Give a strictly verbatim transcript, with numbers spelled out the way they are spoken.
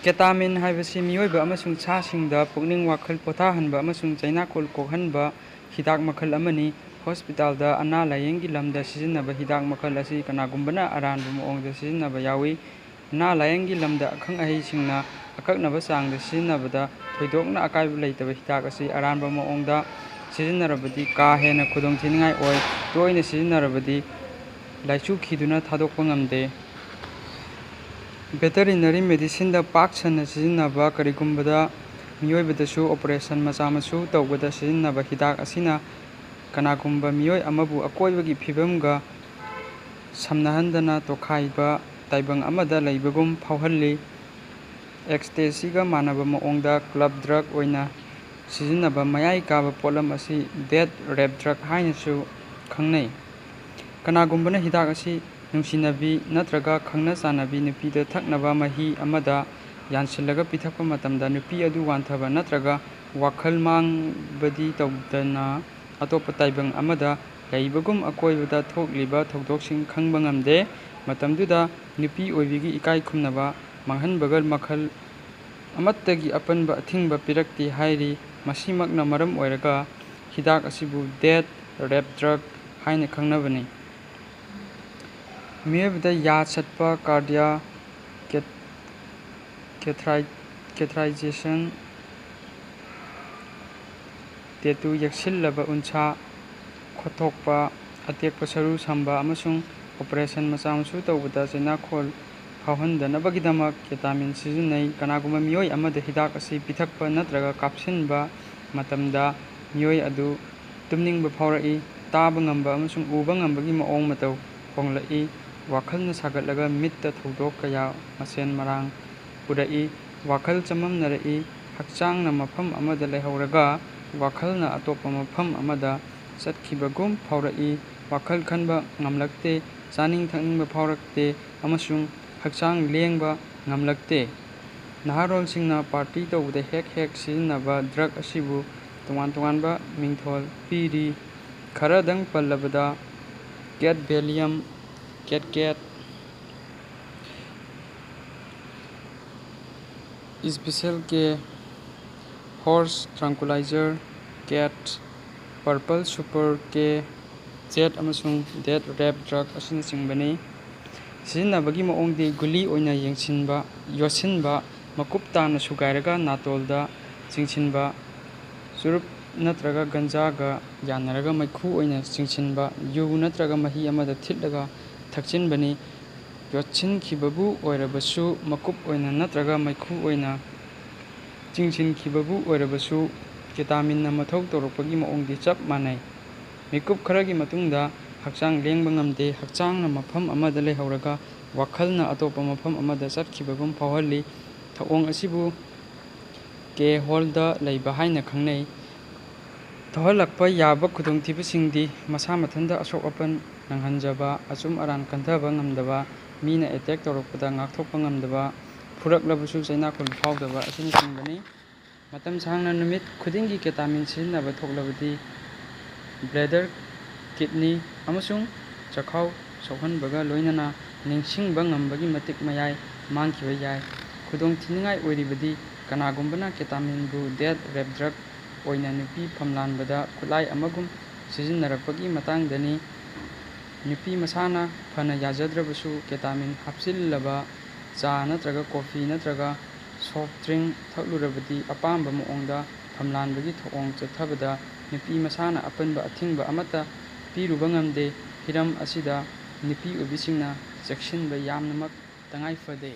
Ketamine ꯍꯥꯏꯕꯁꯤ ꯃꯤꯑꯣꯏꯕ ꯑꯃꯁꯨꯡ ꯁꯥꯁꯤꯡꯗ ꯄꯨꯛꯅꯤꯡ ꯋꯥꯈꯜ ꯄꯣꯊꯥꯍꯟꯕ ꯑꯃꯁꯨꯡ ꯆꯩꯅꯥꯀꯣꯜ ꯀꯣꯛꯍꯟꯕ ꯍꯤꯗꯥꯛ ꯃꯈꯜ ꯑꯃꯅꯤ꯫ ꯍꯣꯁꯄꯤꯇꯥꯜꯗ ꯑꯅꯥ ꯂꯥꯌꯦꯡꯒꯤ ꯂꯝꯗ ꯁꯤꯖꯤꯟꯅꯕ ꯍꯤꯗꯥꯛ ꯃꯈꯜ ꯑꯁꯤ ꯀꯅꯥꯒꯨꯝꯕꯅ ꯑꯔꯥꯟꯕ ꯃꯑꯣꯡꯗ ꯁꯤꯖꯤꯟꯅꯕ ꯌꯥꯎꯏ꯫ ꯑꯅꯥ ꯂꯥꯌꯦꯡꯒꯤ ꯂꯝꯗ ꯑꯈꯪ ꯑꯍꯩꯁꯤꯡꯅ ꯑꯀꯛꯅꯕ ꯆꯥꯡꯗ ꯁꯤꯖꯤꯟꯅꯕꯗ ꯊꯣꯏꯗꯣꯛꯅ ꯑꯀꯥꯏꯕ ꯂꯩꯇꯕ ꯍꯤꯗꯥꯛ ꯑꯁꯤ ꯑꯔꯥꯟꯕ ꯃꯑꯣꯡꯗ ꯁꯤꯖꯤꯟꯅꯔꯕꯗꯤ ꯀꯥ ꯍꯦꯟꯅ ꯈꯨꯗꯣꯡꯊꯤꯅꯤꯡꯉꯥꯏ ꯑꯣꯏ꯫ ꯇꯣꯏꯅ ꯁꯤꯖꯤꯟꯅꯔꯕꯗꯤ ꯂꯥꯏꯆꯨꯈꯤꯗꯨꯅ ꯊꯥꯗꯣꯛꯄ ꯉꯝꯗꯦ꯫ Veterinary medicineꯗ ꯄꯥꯛ ꯁꯟꯅ ꯁꯤꯖꯤꯟꯅꯕ, ꯀꯔꯤꯒꯨꯝꯕꯗ ꯃꯤꯑꯣꯏꯕꯗꯁꯨ operation ꯃꯆꯥ ꯃꯁꯨ ꯇꯧꯕꯗ ꯁꯤꯖꯤꯟꯅꯕ ꯍꯤꯗꯥꯛ ꯑꯁꯤꯅ ꯀꯅꯥꯒꯨꯝꯕ ꯃꯤꯑꯣꯏ ꯑꯃꯕꯨ ꯑꯀꯣꯏꯕꯒꯤ ꯐꯤꯕꯝꯒ ꯁꯝꯅꯍꯟꯗꯅ ꯇꯣꯈꯥꯏꯕ ꯇꯥꯏꯕꯪ ꯑꯃꯗ ꯂꯩꯕꯒꯨꯝ ꯐꯥꯎꯍꯜꯂꯤ꯫ Ecstasyꯒ ꯃꯥꯟꯅꯕ ꯃꯑꯣꯡꯗ club drug ꯑꯣꯏꯅ ꯁꯤꯖꯤꯟꯅꯕ ꯃꯌꯥꯏ ꯀꯥꯕ ꯄꯣꯠꯂꯝ ꯑꯁꯤ death rap drug ꯍꯥꯏꯅꯁꯨ ꯈꯪꯅꯩ꯫ ꯀꯅꯥꯒꯨꯝꯕꯅ ꯍꯤꯗꯥꯛ ꯑꯁꯤ ꯅꯨꯡꯁꯤꯅꯕꯤ ꯅꯠꯇ꯭ꯔꯒ ꯈꯪꯅ ꯆꯥꯟꯅꯕꯤ ꯅꯨꯄꯤꯗ ꯊꯛꯅꯕ ꯃꯍꯤ ꯑꯃꯗ ꯌꯥꯟꯁꯤꯜꯂꯒ ꯄꯤꯊꯛꯄ ꯃꯇꯝꯗ, ꯅꯨꯄꯤ ꯑꯗꯨ ꯋꯥꯟꯊꯕ ꯅꯠꯇ꯭ꯔꯒ ꯋꯥꯈꯜ ꯃꯥꯡꯕꯗꯤ ꯇꯧꯗꯅ ꯑꯇꯣꯞꯄ ꯇꯥꯏꯕꯪ ꯑꯃꯗ ꯂꯩꯕꯒꯨꯝ ꯑꯀꯣꯏꯕꯗ ꯊꯣꯛꯂꯤꯕ ꯊꯧꯗꯣꯛꯁꯤꯡ ꯈꯪꯕ ꯉꯝꯗꯦ꯫ ꯃꯇꯝꯗꯨꯗ ꯅꯨꯄꯤ ꯑꯣꯏꯕꯤꯒꯤ ꯏꯀꯥꯏ ꯈꯨꯝꯅꯕ ꯃꯥꯡꯍꯟꯕꯒ ꯃꯈꯜ ꯑꯃꯠꯇꯒꯤ ꯑꯄꯟꯕ ꯑꯊꯤꯡꯕ ꯄꯤꯔꯛꯇꯦ ꯍꯥꯏꯔꯤ꯫ ꯃꯁꯤꯃꯛꯅ ꯃꯔꯝ ꯑꯣꯏꯔꯒ ꯍꯤꯗꯥꯛ ꯑꯁꯤꯕꯨ death rap drug ꯍꯥꯏꯅ ꯈꯪꯅꯕꯅꯤ꯫ ꯃꯤꯑꯣꯏꯕꯗ ꯌꯥ ꯆꯠꯄ, cardia cat-, catheri-, catheterization, tattoo ꯌꯦꯛꯁꯤꯜꯂꯕ ꯎꯟꯁꯥ, ꯈꯣꯠꯇꯣꯛꯄ, ꯑꯇꯦꯛꯄ ꯁꯔꯨ ꯁꯝꯕ ꯑꯃꯁꯨꯡ operation ꯃꯆꯥ ꯃꯁꯨ ꯇꯧꯕꯗ ꯆꯩꯅꯥꯈꯣꯜ ꯐꯥꯎꯍꯟꯗꯅꯕꯒꯤꯗꯃꯛ ketamine ꯁꯤꯖꯤꯟꯅꯩ꯫ ꯀꯅꯥꯒꯨꯝꯕ ꯃꯤꯑꯣꯏ ꯑꯃꯗ ꯍꯤꯗꯥꯛ ꯑꯁꯤ ꯄꯤꯊꯛꯄ ꯅꯠꯇ꯭ꯔꯒ ꯀꯥꯞꯁꯤꯟꯕ ꯃꯇꯝꯗ, ꯃꯤꯑꯣꯏ ꯑꯗꯨ ꯇꯨꯝꯅꯤꯡꯕ ꯐꯥꯎꯔꯛꯏ, ꯇꯥꯕ ꯉꯝꯕ ꯑꯃꯁꯨꯡ ꯎꯕ ꯉꯝꯕꯒꯤ ꯃꯑꯣꯡ ꯃꯇꯧ ꯍꯣꯡꯂꯛꯏ, ꯋꯥꯈꯜꯅ ꯁꯥꯒꯠꯂꯒ ꯃꯤꯠꯇ ꯊꯧꯗꯣꯛ ꯀꯌꯥ ꯃꯁꯦꯟ ꯃꯔꯥꯡ ꯎꯔꯛꯏ, ꯋꯥꯈꯜ ꯆꯃꯝꯅꯔꯛꯏ, ꯍꯛꯆꯥꯡꯅ ꯃꯐꯝ ꯑꯃꯗ ꯂꯩꯍꯧꯔꯒ ꯋꯥꯈꯜꯅ ꯑꯇꯣꯞꯄ ꯃꯐꯝ ꯑꯃꯗ ꯆꯠꯈꯤꯕꯒꯨꯝ ꯐꯥꯎꯔꯛꯏ, ꯋꯥꯈꯜ ꯈꯟꯕ ꯉꯝꯂꯛꯇꯦ, ꯆꯥꯅꯤꯡ ꯊꯛꯅꯤꯡꯕ ꯐꯥꯎꯔꯛꯇꯦ ꯑꯃꯁꯨꯡ ꯍꯛꯆꯥꯡ ꯂꯦꯡꯕ ꯉꯝꯂꯛꯇꯦ꯫ ꯅꯍꯥꯔꯣꯜꯁꯤꯡꯅ party ꯇꯧꯕꯗ ꯍꯦꯛ ꯍꯦꯛ ꯁꯤꯖꯤꯟꯅꯕ drug ꯑꯁꯤꯕꯨ ꯇꯣꯉꯥꯟ ꯇꯣꯉꯥꯟꯕ ꯃꯤꯡꯊꯣꯜ ꯄꯤꯔꯤ꯫ ꯈꯔꯗꯪ ꯄꯜꯂꯕꯗ, cat Valium, cat cat, Special K, Horse Tranquilizer, Cat, Purple Super K, Jet ꯑꯃꯁꯨꯡ Death Rap Drug ꯑꯁꯤꯅꯆꯤꯡꯕꯅꯤ꯫ ꯁꯤꯖꯤꯟꯅꯕꯒꯤ ꯃꯑꯣꯡꯗꯤ ꯒꯨꯂꯤ ꯑꯣꯏꯅ ꯌꯦꯡꯁꯤꯟꯕ, ꯌꯣꯠꯁꯤꯟꯕ, ꯃꯀꯨꯞ ꯇꯥꯅ ꯁꯨꯒꯥꯏꯔꯒ ꯅꯥꯇꯣꯜꯗ ꯆꯤꯡꯁꯤꯟꯕ, ꯆꯨꯔꯨꯞ ꯅꯠꯇ꯭ꯔꯒ ꯒꯟꯖꯥꯒ ꯌꯥꯟꯅꯔꯒ ꯃꯩꯈꯨ ꯑꯣꯏꯅ ꯆꯤꯡꯁꯤꯟꯕ, ꯌꯨ ꯅꯠꯇ꯭ꯔꯒ ꯃꯍꯤ ꯑꯃꯗ ꯊꯤꯠꯂꯒ ꯊꯛꯆꯤꯟꯕꯅꯤ꯫ ꯌꯣꯠꯁꯤꯟꯈꯤꯕꯕꯨ ꯑꯣꯏꯔꯕꯁꯨ, ꯃꯀꯨꯞ ꯑꯣꯏꯅ ꯅꯠꯇ꯭ꯔꯒ ꯃꯩꯈꯨ ꯑꯣꯏꯅ ꯆꯤꯡꯁꯤꯟꯈꯤꯕꯕꯨ ꯑꯣꯏꯔꯕꯁꯨ, ꯀꯦꯇꯥꯃꯤꯟꯅ ꯃꯊꯧ ꯇꯧꯔꯛꯄꯒꯤ ꯃꯑꯣꯡꯗꯤ ꯆꯞ ꯃꯥꯟꯅꯩ꯫ ꯃꯤꯀꯨꯞ ꯈꯔꯒꯤ ꯃꯇꯨꯡꯗ ꯍꯛꯆꯥꯡ ꯂꯦꯡꯕ ꯉꯝꯗꯦ, ꯍꯛꯆꯥꯡꯅ ꯃꯐꯝ ꯑꯃꯗ ꯂꯩꯍꯧꯔꯒ ꯋꯥꯈꯜꯅ ꯑꯇꯣꯞꯄ ꯃꯐꯝ ꯑꯃꯗ ꯆꯠꯈꯤꯕꯒꯨꯝ ꯐꯥꯎꯍꯜꯂꯤ꯫ ꯊꯧꯑꯣꯡ ꯑꯁꯤꯕꯨ ꯀꯦ ꯍꯣꯜꯗ ꯂꯩꯕ ꯍꯥꯏꯅ ꯈꯪꯅꯩ꯫ ꯊꯣꯛꯍꯜꯂꯛꯄ ꯌꯥꯕ ꯈꯨꯗꯣꯡꯊꯤꯕꯁꯤꯡꯗꯤ ꯃꯁꯥ ꯃꯊꯟꯇ ꯑꯁꯣꯛ ꯑꯄꯟ ꯅꯪꯍꯟꯖꯕ, ꯑꯆꯨꯝ ꯑꯔꯥꯟ ꯈꯟꯊꯕ ꯉꯝꯗꯕ, ꯃꯤꯅ ꯑꯦꯇꯦꯛ ꯇꯧꯔꯛꯄꯗ ꯉꯥꯛꯊꯣꯛꯄ ꯉꯝꯗꯕ, ꯐꯨꯔꯛꯂꯕꯁꯨ ꯆꯩꯅꯥ ꯈꯨꯜ ꯐꯥꯎꯗꯕ ꯑꯁꯤꯅꯆꯤꯡꯕꯅꯤ꯫ ꯃꯇꯝ ꯁꯥꯡꯅ ꯅꯨꯃꯤꯠ ꯈꯨꯗꯤꯡꯒꯤ ꯀꯦꯇꯥꯃꯤꯟ ꯁꯤꯖꯤꯟꯅꯕ ꯊꯣꯛꯂꯕꯗꯤ bladder, kidney ꯑꯃꯁꯨꯡ ꯆꯈꯥꯎ ꯁꯣꯛꯍꯟꯕꯒ ꯂꯣꯏꯅꯅ ꯅꯤꯡꯁꯤꯡꯕ ꯉꯝꯕꯒꯤ ꯃꯇꯤꯛ ꯃꯌꯥꯏ ꯃꯥꯡꯈꯤꯕ ꯌꯥꯏ꯫ ꯈꯨꯗꯣꯡꯊꯤꯅꯤꯡꯉꯥꯏ ꯑꯣꯏꯔꯤꯕꯗꯤ ꯀꯅꯥꯒꯨꯝꯕꯅ ꯀꯦꯇꯥꯃꯤꯟꯕꯨ death rap drug ꯑꯣꯏꯅ ꯅꯨꯄꯤ ꯐꯝꯂꯥꯟꯕꯗ ꯈꯨꯠꯂꯥꯏ ꯑꯃꯒꯨꯝ ꯁꯤꯖꯤꯟꯅꯔꯛꯄꯒꯤ ꯃꯇꯥꯡꯗꯅꯤ꯫ ꯅꯨꯄꯤ ꯃꯁꯥꯅ ꯐꯅ ꯌꯥꯖꯗ꯭ꯔꯕꯁꯨ ꯀꯦꯇꯥꯃꯤꯟ ꯍꯥꯞꯆꯤꯜꯂꯕ ꯆꯥ ꯅꯠꯇ꯭ꯔꯒ ꯀꯣꯐꯤ ꯅꯠꯇ꯭ꯔꯒ soft drink ꯊꯛꯂꯨꯔꯕꯗꯤ ꯑꯄꯥꯝꯕ ꯃꯑꯣꯡꯗ ꯐꯝꯂꯥꯟꯕꯒꯤ ꯊꯧꯑꯣꯡ ꯆꯠꯊꯕꯗ ꯅꯨꯄꯤ ꯃꯁꯥꯅ ꯑꯄꯟꯕ ꯑꯊꯤꯡꯕ ꯑꯃꯠꯇ ꯄꯤꯔꯨꯕ ꯉꯝꯗꯦ꯫ ꯍꯤꯔꯝ ꯑꯁꯤꯗ ꯅꯨꯄꯤ ꯑꯣꯏꯕꯤꯁꯤꯡꯅ ꯆꯦꯛꯁꯤꯟꯕ ꯌꯥꯝꯅꯃꯛ ꯇꯉꯥꯏ ꯐꯗꯦ꯫